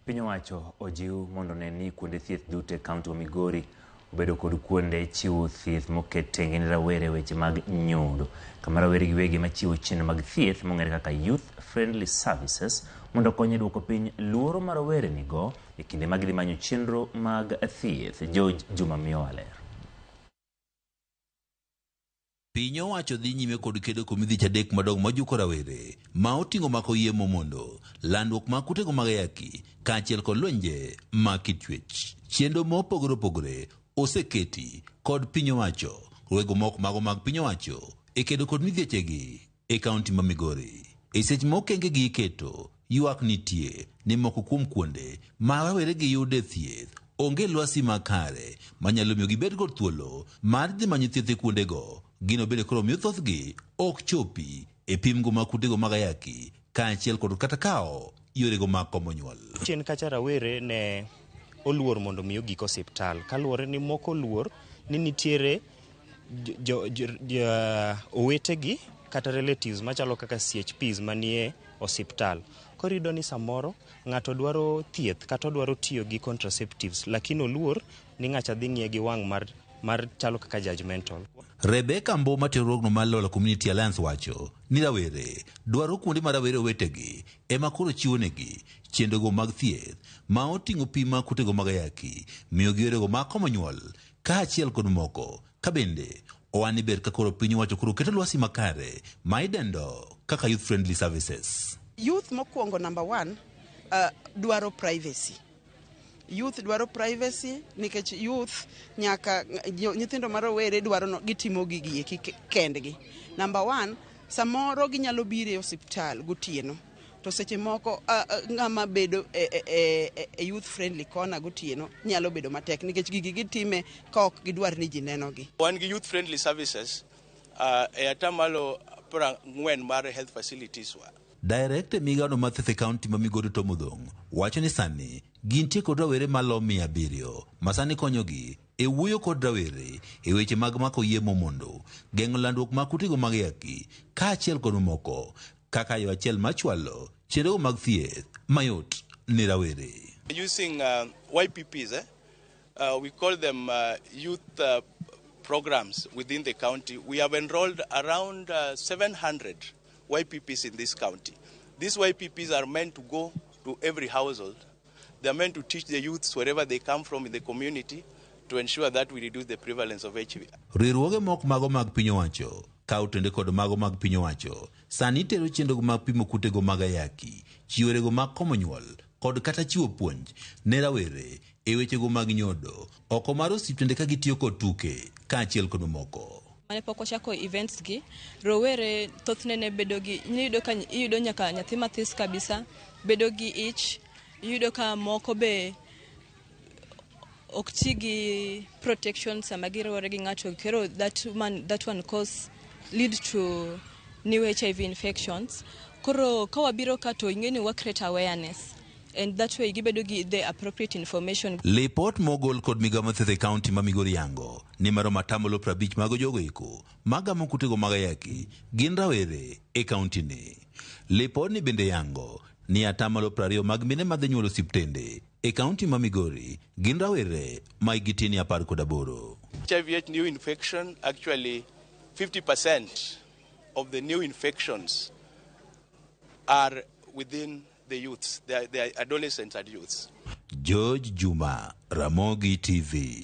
Piny owacho ojiw mondo one ni kuonde thieth duto e kaunti ma Migori obedo kod kuonde chiwo thieth moket tenge ne rawere e weche mag nyodo, kama rawere giwegi ema chiwo chenro mag thieth mong'ere kaka Youth Friendly Services mondo okony e duoko piny luoro ma rowere nigo e kinde ma gidhi manyo chenro mag thieth. George Juma miyowa ler. Piny owacho dhi nyime kod kedo kod midhiche adek madongo majuko rawere ma oting'o mako yie momondo, landruok mag kutego mag ayaki kaachiel kod lwenje mag kit chwech. Chenro mopogore opogore oseketi kod piny owacho, rwego mok mago mag piny owacho e kedo kod midhiechegi e kaunti ma Migori. E seche ma okengegi iketo, ywak nitie ni moko kuom kuonde ma rawere gi yude thieth onge lwasi makare manyalo miyo gibed kod thuolo mar dhi manyo thieth e kuondego. Gino bende koro miyo thothgi ok chopi e pimgo mag kutego mag ayaki kaachiel kod kata kawo yorego mag komo nyuol. Chien kacha rawere ne oluor mondo mi ogik osiptal kaluwore ni moko oluor ni nitiere owetegi kata relatives machalo kaka CHPs manie osiptal. Koro iyudo ni samoro ng'ato dwaro thieth kata odwaro tiyo gi contraceptives lakini oluor ni ng'acha dhi ng'iye gi wang' mar chalo kaka judgmental. Rebecca Mboma riwruogno mar Lola Community Alliance wacho ni rawere dwaro kuonde ma rawere owetegi ema koro chiwonegi chenrogo mag thieth ma oting'o pim mag kutego mag ayaki, miyogi yorego mag komo nyuol kaachiel kod moko ka bende owani ber ka koro piny owacho koro keto lwasi makare ma idendo kaka youth friendly services. Youth mokwongo number one dwaro privacy. Youth dwaro privacy nikech youth nyaka nyithindo ma rowere dwaro no, gitimo gigi eki kendgi. Number one, samoro ginyalo biro e osiptal gotieno to seche moko ng'ama bedo e youth friendly corner gotieno nyalo bedo matek nikech gigi gitime ka ok gidwar ni ji nenogi. Wan gi youth friendly services e atamalo 40 mar health facilities wa. Director e migawono mar thieth e kaunti ma Migori Tom Odhong' wacho ni sani gintie kod rawere malo 700 ma sani konyogi e wuoyo kod rawere e weche mag mako yie momondo, geng'o landruok mag kutego mag ayaki kaachiel kod mamoko kaka yo achiel mar chwalo chenrogo mag thieth mayot ne rawere. Using YPPs, eh? We call them youth programs within the county. We have enrolled around 700 YPPs in this county. These YPPs are meant to go to every household. They are meant to teach the youths wherever they come from in the community to ensure that we reduce the prevalence of HIV. Riwruoge moko mago mag piny owacho ka otende kod mago mag piny owacho sani tero chenro mag pimo kutego mag ayaki, chiwo yorego mag komo nyuol kod kata chiwo puonj ne rawere e wechego mag nyodo oko mar osiptende ka gitiyo kod tuke kaachiel kod mamoko. Mane pok wachako events gi, rowere thothne ne bedo gi, iyudo ka iyudo nyaka nyathi mathis kabisa bedo gi ich, iyudo ka moko be ok ti gi protection sama giriwore gi ng'ato, koro that one cause lead to new HIV infections. Koro ka wabiro ka to ing'e ni wa create awareness and that way gibedo gi the appropriate information. Lipot mogol kod migawo mar thieth e kaunti ma Migori yango ni maromo atamalo 50 mag jogo eko magamo kutego mag ayaki gin rawere e kaunti ni. Lipodni bende yango ni atamalo 20 mag mine madhi nyuol osiptende e kaunti ma Migori gin rawere ma hikgi tin ne 18. HIV new infection, actually 50% of the new infections are within the youths, they are adolescents and youths. George Juma, Ramogi TV.